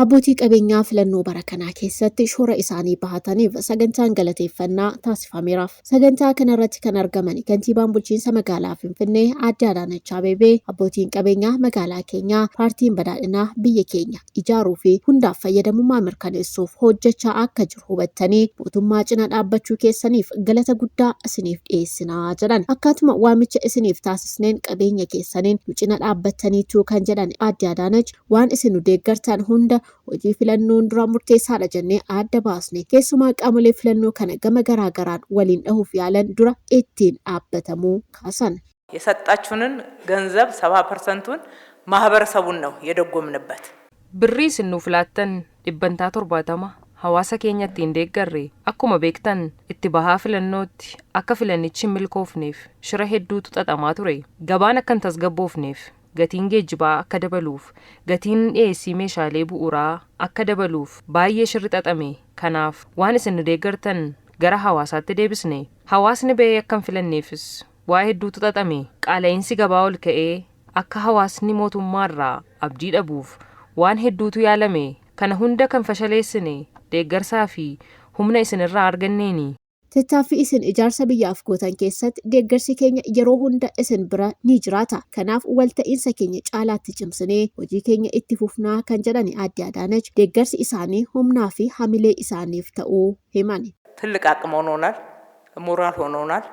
Abbootii qabeenyaa filannoo bara kanaa keessatti shoora isaanii bahataniif sagantaan galateeffannaa taasifameeraaf. Sagantaa kanarratti kan argaman kantiibaan bulchiinsa magaalaa Finfinnee Aadde Adaanach Abeebee, abbootiin qabeenyaa magaalaa keenyaa paartiin badhaadhinaa biyya keenya ijaaruu fi hundaaf fayyadamummaa mirkaneessuuf hojjechaa akka jiru hubattanii mootummaa cina dhaabbachuu keessaniif galata guddaa isiniif dhiyeessinaa jedhan. Akkaatuma waamicha isiniif taasisneen qabeenya keessaniin nu cina dhaabbattaniitu kan jedhan Aadde Adaanach, waan isin nu deeggartan hunda hojii filannoon dura murteessaadha jennee adda baasne, keessumaa qaamolee filannoo kana gama garaa garaan waliin dhahuuf yaalan dura ittiin dhaabbatamuu kaasan. የሰጣችሁንን ገንዘብ 70 ፐርሰንቱን ማህበረሰቡን ነው የደጎምንበት። Birrii isin nuuf laattan dhibbantaa 70 hawaasa keenya ittiin deeggarre. Akkuma beektan itti bahaa filannootti akka filannichi hin milkoofneef shira hedduutu xaxamaa ture. Gabaan akka hin tasgabboofneef, gatiin geejjibaa akka dabaluuf, gatiin dhiyeessii meeshaalee bu'uuraa akka dabaluuf baay'ee shirri xaxame. Kanaaf waan isin nu deeggartan gara hawaasaatti deebisne. Hawaasni ba'ee akka hin filanneefis waa hedduutu xaxame. Qaala'insi gabaa ol ka'ee akka hawaasni mootummaarraa abdii dhabuuf waan hedduutu yaalame. Kana hunda kan fashaleessine deeggarsaa fi humna isinirraa arganneeni. Tattaaffii isin ijaarsa biyyaaf gootan keessatti deeggarsi keenya yeroo hunda isin bira ni jiraata. Kanaaf walta'iinsa keenya caalaatti cimsinee hojii keenya itti fufnaa kan jedhan Aadde Adaanach, deeggarsi isaanii humnaa fi hamilee isaaniif ta'uu himan. ትልቅ አቅም ሆኖናል፣ ሞራል ሆኖናል።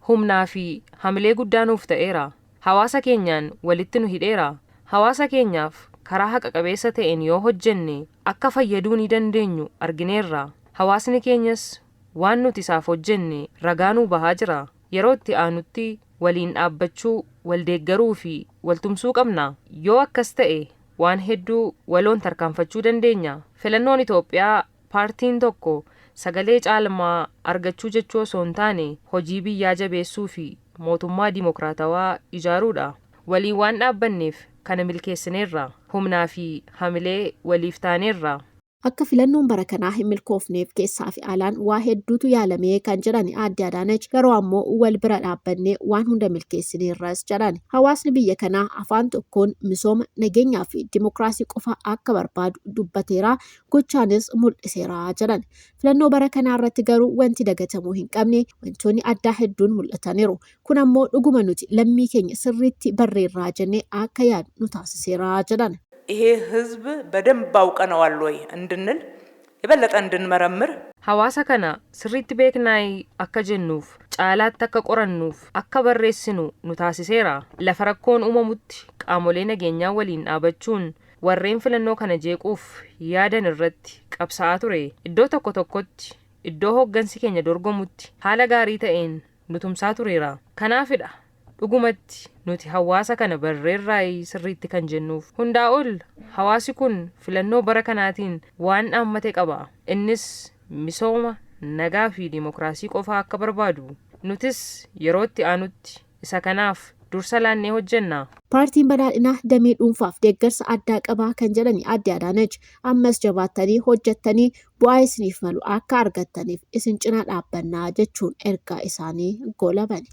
Humnaa fi hamilee guddaa nuuf ta'eera. Hawaasa keenyaan walitti nu hidheera. Hawaasa keenyaaf karaa haqa qabeessa ta'een yoo hojjenne akka fayyaduu ni dandeenyu argineerra. Hawaasni keenyas waan nuti isaaf hojjenne ragaa nuu bahaa jira. Yeroo itti aanutti waliin dhaabbachuu, wal deeggaruu fi waltumsuu qabna. Yoo akkas ta'e waan hedduu waloon tarkaanfachuu dandeenya. Filannoon Itoophiyaa paartiin tokko sagalee caalmaa argachuu jechuu osoo hin taane hojii biyyaa jabeessuu fi mootummaa dimokiraatawaa ijaaruudha. Waliin waan dhaabbanneef kana milkeessineerra. Humnaa fi hamilee waliif taaneerra. Akka filannoon bara kanaa hin milkoofneef keessaa fi alaan waa hedduutu yaalamee kan jedhan Aadde Adaanach, garuu ammoo wal bira dhaabbannee waan hunda milkeessineerras jedhan. Hawaasni biyya kanaa afaan tokkoon misooma, nageenyaa fi dimokiraasii qofa akka barbaadu dubbateera, gochaanis mul'iseera jedhan. Filannoo bara kanaa irratti garuu wanti dagatamuu hin qabne wantoonni addaa hedduun mul'ataniiru. Kun ammoo dhuguma nuti lammii keenya sirriitti barreerraa jennee akka yaadnu nu taasiseera jedhan. ይሄ ህዝብ በደንብ አውቀነዋል ወይ እንድንል የበለጠ እንድንመረምር Hawaasa kana sirriitti beeknaayi akka jennuuf, caalaatti akka qorannuuf, akka barreessinu nu taasiseera. Lafa rakkoon uumamutti qaamolee nageenyaa waliin dhaabachuun warreen filannoo kana jeequuf yaadan irratti qabsaa'aa ture. Iddoo tokko tokkotti, iddoo hooggansi keenya dorgomutti haala gaarii ta'een nu tumsaa tureera. Kanaafidha dhugumatti nuti hawaasa kana barreerraayi sirriitti kan jennuuf. Hundaa ol hawaasi kun filannoo bara kanaatiin waan dhaammate qaba. Innis misooma, nagaa fi dimokiraasii qofa akka barbaadu. Nutis yeroo itti aanutti isa kanaaf dursa laannee hojjenna. Paartiin badhaadhinaa damee dhuunfaaf deeggarsa addaa qabaa kan jedhan Aadde Adaanach, ammas jabaattanii hojjettanii bu'aa isiniif malu akka argattaniif isin cinaa dhaabbannaa jechuun ergaa isaanii goolaban.